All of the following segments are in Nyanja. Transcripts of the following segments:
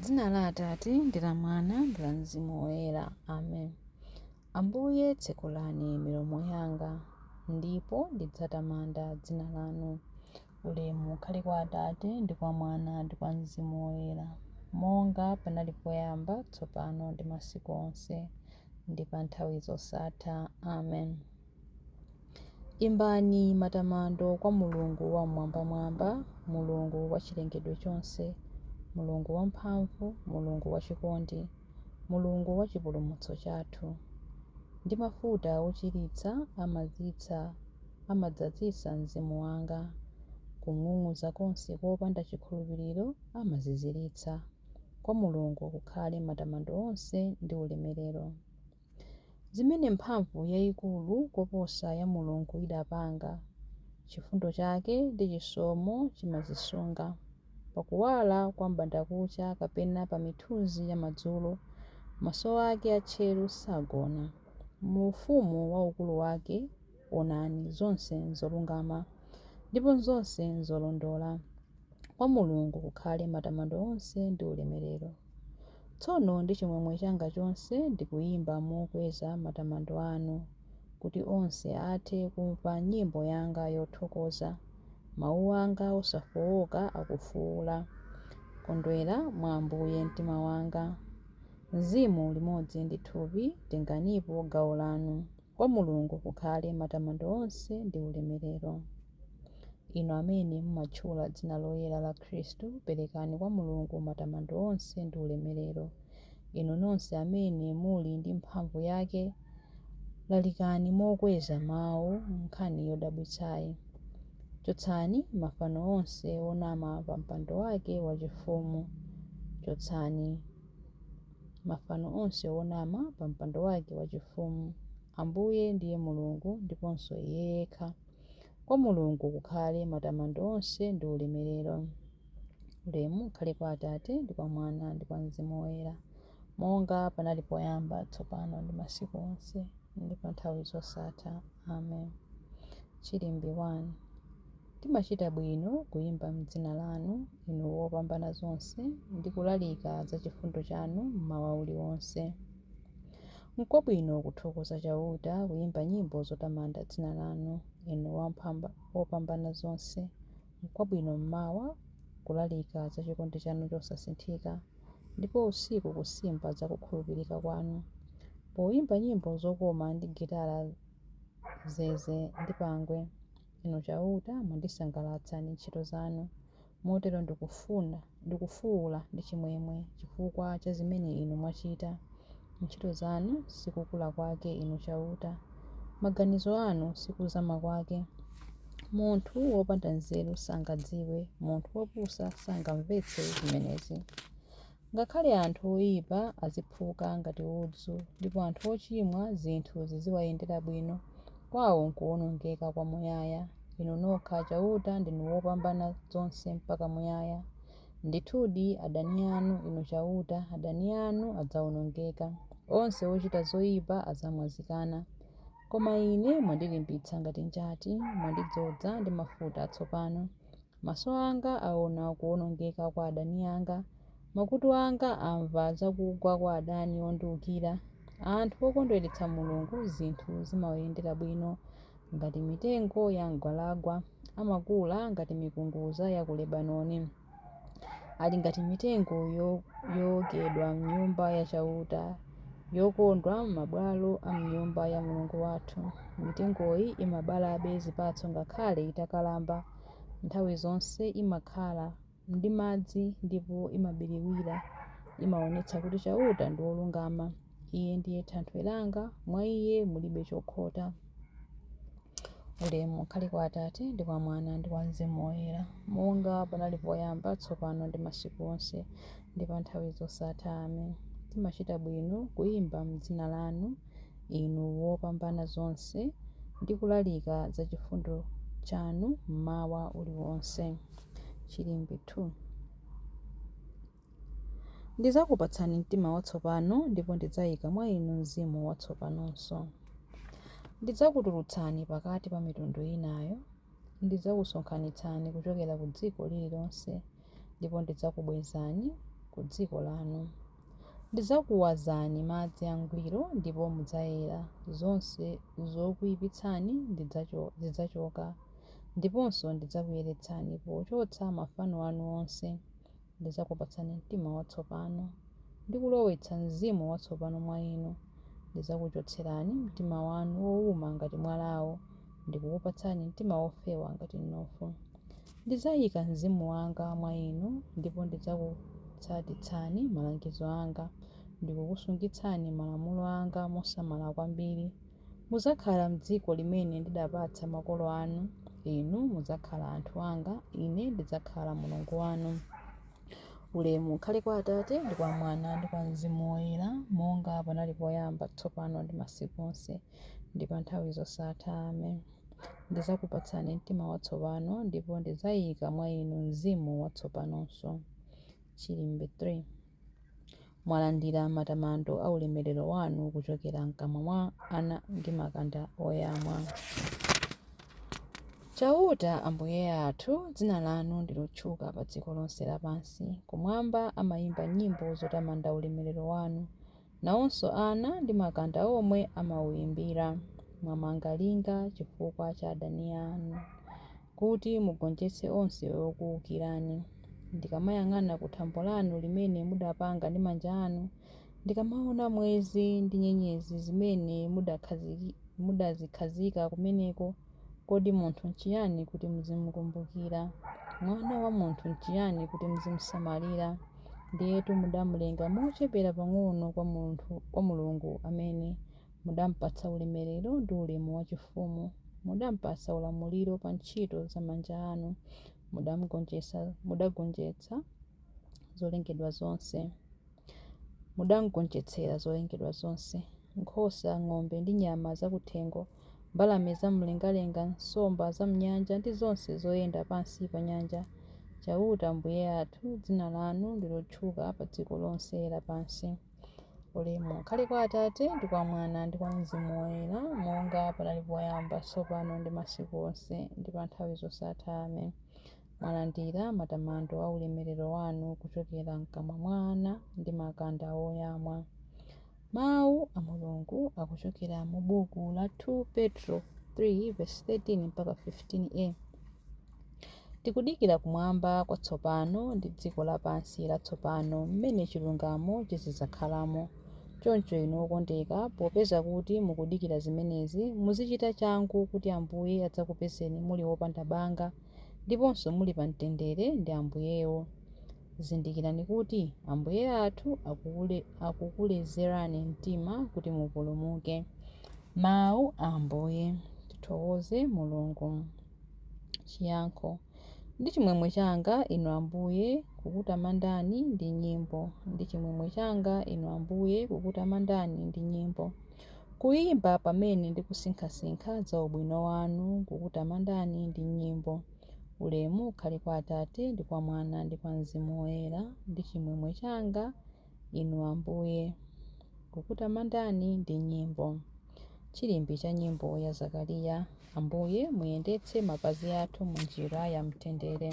M'dzina la Atate, ndi la Mwana, ndi la Mzimu Woyera. Amen. Ambuye, tsekulani milomo yanga, ndipo ndidzatamanda dzina lanu. Ulemu ukhale kwa Atate, ndi kwa Mwana, ndi kwa Mzimu Woyera, monga panali poyamba, tsopano, ndi masiku onse, ndi pa nthawi zosatha. Amen. Imbani matamando kwa Mulungu Wam'mwambamwamba, Mulungu wa chilengedwe chonse, Mulungu wamphamvu, Mulungu wachikondi, Mulungu wa chipulumutso chathu. Ndi mafuta ochiritsa amadzazitsa mzimu wanga, kung'ung'udza konse kopanda chikhulupiriro amaziziritsa. Kwa Mulungu kukhale matamando onse ndi ulemerero. Zimene mphamvu yaikulu koposa ya Mulungu idapanga, chifundo chake ndi chisomo chimazisunga. Pa kuwala kwa mbandakucha kapena pa mithunzi ya madzulo, maso ake atcheru sagona. Mu ufumu wa ukulu wake, onani, zonse nzolungama, ndipo zonse nzolondola. Kwa Mulungu kukhale matamando onse ndi ulemerero. Tsono ndi chimwemwe changa chonse ndikuyimba mokweza matamando anu, kuti onse athe kumva nyimbo yanga yothokoza, mawu anga osafowoka akufuwula. Kondwera mwa Ambuye mtima wanga. Mzimu limodzi ndi thupi, tenganipo gawo lanu. Kwa Mulungu kukhale matamando onse ndi ulemerero. Inu amene mumatchula dzina loyera la Khristu, perekani kwa Mulungu matamando onse ndi ulemerero. Inu nonse amene muli ndi mphamvu yake, lalikani mokweza mawu nkhani yodabwitsayi. Chotsani mafano onse onama pa mpando wake wachifumu. Chotsani mafano onse onama pa mpando wake wachifumu. Ambuye ndiye Mulungu, ndiponso Iye yekha. Kwa Mulungu kukhale matamando onse ndi ulemerero. Ulemu ukhale kwa Atate, ndi kwa Mwana, ndi kwa Mzimu Woyera, monga panali poyamba, tsopano, ndi masiku onse, ndi pa nthawi zosatha. Amen. Chilimbi 1. Timachita bwino kuyimba m'dzina lanu, Inu Wopambana zonse, ndi kulalika za chifundo chanu m'mawa uliwonse. Nkwabwino kuthokoza Chauta, kuimba nyimbo zotamanda dzina lanu, Inu Wopambanazonse. Nkwabwino m'mawa kulalika za chikondi chanu chosasinthika, ndipo usiku kusimba za kukhulupirika kwanu. Poimba nyimbo zokoma ndi gitala, zeze ndi pangwe. Inu Chauta, mwandisangalatsa ndi ntchito zanu. Motero ndikufuula ndi chimwemwe chifukwa cha zimene Inu mwachita. Ntchito zanu si kukula kwake, Inu Chauta! Maganizo anu si kuzama kwake! Munthu wopanda nzeru sangadziwe, munthu wopusa sangamvetse zimenezi. Ngakhale anthu oipa aziphuka ngati udzu, ndipo anthu ochimwa zinthu ziziwayendera bwino, kwao nkuwonongeka kwamuyaya. Inu nokha Chauta ndinu wopambana zonse mpaka muyaya. Ndithudi, adani anu, Inu Chauta, adani anu adzaonongeka. Onse ochita zoipa adzamwazikana. Koma ine mwandilimbitsa ngati njati, mwandidzodza ndi mafuta atsopano. Maso anga aona kuwonongeka kwa adani anga, makutu anga amva za kugwa kwa adani ondiukira. Anthu okondweretsa Mulungu zinthu zimawayendera bwino, ngati mitengo ya mgwalangwa, amakula ngati mikungudza ya ku Lebanoni. Ali ngati mitengo yookedwa m'Nyumba ya Chauta, yokondwa m'mabwalo a m'Nyumba ya Mulungu wathu. Mitengoyi imabalabe zipatso ngakhale itakalamba. Nthawi zonse imakhala ndi madzi ndipo imabiriwira. Imaonetsa kuti Chauta ndi wolungama. Iye ndiye thanthwe langa, mwa Iye mulibe chokhota. Ulemu ukhale kwa Atate, ndi kwa Mwana, ndi kwa Mzimu Woyera, monga panali poyamba, tsopano, ndi masiku onse, ndi pa nthawi zosatha. Amen. Timachita bwino kuimba m'dzina lanu, Inu Wopambana zonse, ndi kulalika za chifundo chanu m'mawa uliwonse. Chilimbi 2. Ndidzakupatsani mtima watsopano ndipo ndidzaika mwa inu mzimu watsopanonso. Ndidzakutulutsani pakati pa mitundu inayo, ndidzakusonkhanitsani kuchokera ku dziko lililonse ndipo ndidzakubwezani ku dziko lanu. Ndidzakuwazani madzi angwiro ndipo mudzayera, zonse zokuipitsani zidzachoka. Ndiponso ndidzakuyeretsani pochotsa mafano anu onse. Ndidzakupatsani mtima watsopano, ndi kulowetsa mzimu watsopano mwa inu. Ndidzakuchotserani mtima wanu wouma ngati mwalawo, ndi kukupatsani mtima wofewa ngati mnofu. Ndidzayika mzimu wanga mwa inu, ndipo ndidzakutsatitsani malangizo anga, ndi kukusungitsani malamulo anga mosamala kwambiri. Mudzakhala m'dziko limene ndidapatsa makolo anu. Inu mudzakhala anthu anga, Ine ndidzakhala Mulungu wanu. Ulemu ukhale kwa Atate, ndi kwa Mwana, ndi kwa Mzimu Woyera, monga panali poyamba, tsopano ndi masiku onse, ndi pa nthawi zosatha. Amen. Ndidzakupatsani mtima watsopano, ndipo ndidzayika mwa inu mzimu watsopanonso. Chilimbi 3. Mwalandira matamando a ulemerero wanu kuchokera m'kamwa mwa ana ndi makanda oyamwa. Chauta Ambuye athu, dzina lanu ndi lotchuka pa dziko lonse lapansi. Kumwamba amaimba nyimbo zotamanda ulemerero wanu. Nawonso ana ndi makanda omwe amauimbira. Mwamanga linga chifukwa cha adani anu, kuti mugonjetse onse okuukirani. Ndikamayang'ana ku thambo lanu limene mudapanga ndi manja anu, ndikamaona mwezi ndi nyenyezi zimene mudazikhazika kumeneko, kodi munthu nchiyani kuti muzimukumbukira? Mwana wa munthu nchiyani kuti muzimusamalira? Ndiyetu mudamulenga mochepera pang'ono kwa Mulungu amene mudampatsa ulemerero ndi ulemu wachifumu. Mudampatsa ulamuliro pa ntchito za manja anu. Mudagonjetsa zolengedwa zonse. Mudamgonjetsera zolengedwa zonse. Nkhosa, ng'ombe ndi nyama zakuthengo, mbalame zamumlengalenga, nsomba zam'nyanja ndi zonse zoyenda pansi pa nyanja. Chauta Ambuye athu, dzina lanu ndi lotchuka pa dziko lonse lapansi. Ulemu ukhale kwa Atate, ndi kwa Mwana, ndi kwa Mzimu Woyera, monga panali poyamba, tsopano ndi masiku onse, ndi pa nthawi zosatha. Amen. Mwalandira matamando a ulemerero wanu kuchokera m'kamwa mwa ana ndi makanda oyamwa. Mawu a Mulungu akuchokera mu buku la 2 Petro 3 verse 13 mpaka 15a. Tikudikira kumwamba kwatsopano ndi dziko lapansi latsopano mmene chilungamo chizidzakhalamo. Choncho inu okondeka, popeza kuti mukudikira zimenezi, muzichita changu kuti Ambuye adzakupezeni muli wopanda banga ndiponso muli pa mtendere ndi Ambuyewo. Zindikirani kuti Ambuye athu akukulezerani mtima kuti mupulumuke. Mawu a Ambuye. Tithokoze Mulungu. Chiyankho. Ndi chimwemwe changa, Inu Ambuye, kukutamandani ndi nyimbo. Ndi chimwemwe changa, Inu Ambuye, kukutamandani ndi nyimbo. Kuyimba pamene ndikusinkhasinkha za ubwino wanu, kukutamandani ndi nyimbo. Ulemu ukhale kwa Atate, ndi kwa Mwana, ndi kwa Mzimu Woyera. Ndi chimwemwe changa, Inu Ambuye, kukutamandani ndi nyimbo. Chilimbi cha nyimbo ya Zakariya. Ambuye, muyendetse mapazi athu mu njira ya mtendere.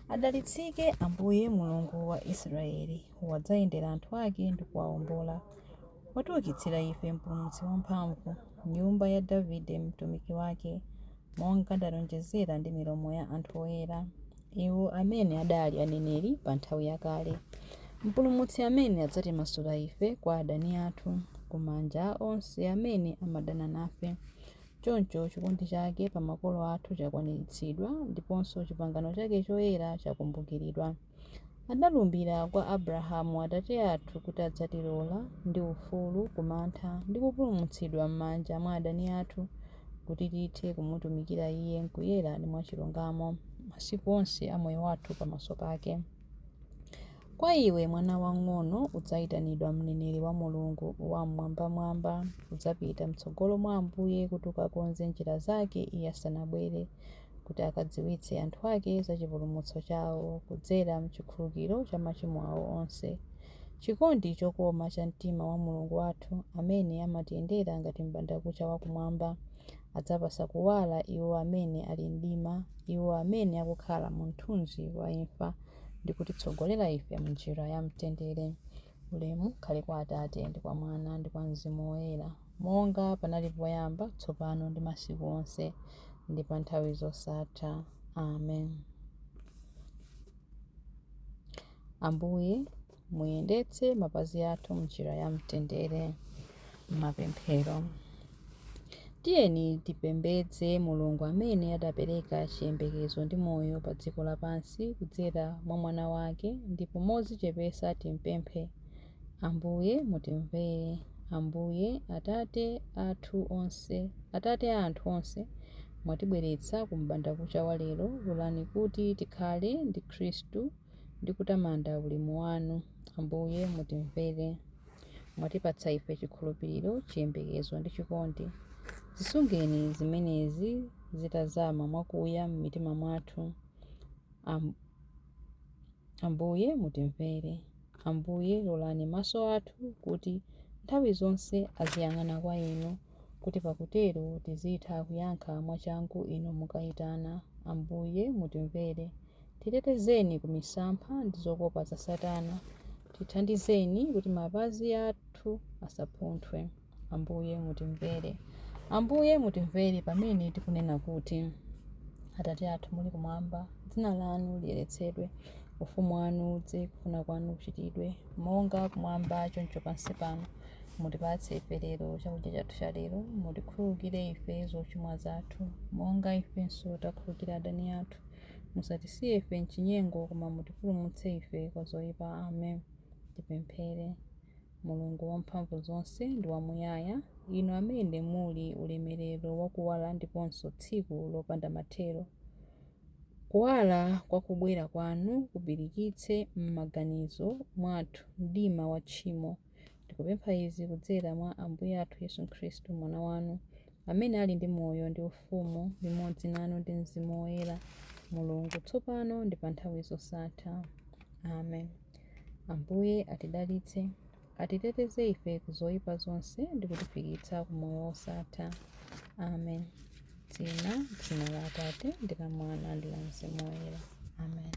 Adalitsike Ambuye Mulungu wa Israeli, wadzayendera anthu ake ndi kuwawombola. Watiukitsira ife Mpulumutsi wamphamvu, m'nyumba ya Davide mtumiki wake, monga adalonjezera ndi milomo ya anthu oyera, iwo amene adali aneneri pa nthawi yakale. Mpulumutsi amene adzatimasula ife kwa adani athu, ku manja a onse amene amadana nafe. Choncho chikondi chake pa makolo athu chakwaniritsidwa, ndiponso chipangano chake choyera chakumbukiridwa. Adalumbira kwa Abrahamu atate athu kuti adzatilola ndi ufulu ku mantha ndi kupulumutsidwa m'manja mwa adani athu, kuti tithe kumutumikira Iye m'kuyera ndi mwachilungamo masiku onse a moyo wathu pamaso pake. Kwa iwe, mwana wamng'ono, udzayitanidwa mneneri wa Mulungu Wam'mwambamwamba. Udzapita m'tsogolo mwa Ambuye kuti ukakonze njira zake Iye asanabwere. kuti akadziwitse anthu ake za chipulumutso chawo kudzera m'chikhululukiro cha machimo awo onse. Chikondi chokoma cha mtima wa Mulungu wathu, amene amatiyendera ngati m'bandakucha wa kumwamba, adzapatsa kuwala iwo amene ali m'mdima, iwo amene akukhala mu mthunzi wa imfa, ndi kutitsogolera ife m'njira ya mtendere. Ulemu ukhale kwa Atate, ndi kwa Mwana, ndi kwa Mzimu Woyera, monga panali poyamba, tsopano, ndi masiku onse, ndi pa nthawi zosatha. Amen. Ambuye, muyendetse mapazi athu m'njira ya mtendere. Mapemphero. Tiyeni tipembedze Mulungu amene adapereka chiyembekezo ndi moyo pa dziko lapansi kudzera mwa Mwana wake ndipo modzichepetsa timpemphe, Ambuye mutimvere. Ambuye, Atate a anthu onse, mwatibweretsa ku m'bandakucha wa lero, lolani kuti tikhale ndi Khristu ndi kutamanda ulemu wanu. Ambuye mutimvere. Mwatipatsa ife chikhulupiriro, chiyembekezo ndi chikondi. Zisungeni zimenezi zitazama mwakuya m'mitima mwathu. Ambuye mutimvere. Ambuye lolani maso athu kuti nthawi zonse aziyang'ana kwa Inu, kuti pakutero tizitha kuyankha mwachangu Inu mukaitana. Ambuye mutimvere. Titetezeni ku misampha ndi zokopa za Satana. Tithandizeni kuti mapazi athu asapunthwe. Ambuye mutimvere. Ambuye mutimvere pamene tikunena kuti, Atate athu muli kumwamba, dzina lanu liyeretsedwe, ufumu wanu udze, kufuna kwanu kuchitidwe, monga kumwamba choncho pansi pano. Mutipatse ife lero chakudya chathu cha lero, mutikhululukire ife zochimwa zathu, monga ifenso takhululukira adani athu. Musatisiye ife m'chinyengo, koma mutipulumutse ife kwa zoyipa. Amen. Tipemphere. Mulungu wamphamvu zonse ndi wamuyaya, inu amene muli ulemerero wa kuwala ndiponso tsiku lopanda mathero, kuwala kwa kubwera kwanu kupirikitse m'maganizo mwathu mdima wa tchimo. Tikupempha izi kudzera mwa Ambuye athu Yesu Khristu, Mwana wanu, amene ali ndi moyo ndi ufumu limodzi nanu ndi Mzimu Woyera, Mulungu, tsopano ndi pa nthawi zosatha. Amen. Ambuye atidalitse, atiteteze ife ku zoyipa zonse ndi kutifikitsa ku moyo wosatha. Amen. Dzina la Atate ndi la Mwana ndi la Mzimu Woyera. Amen.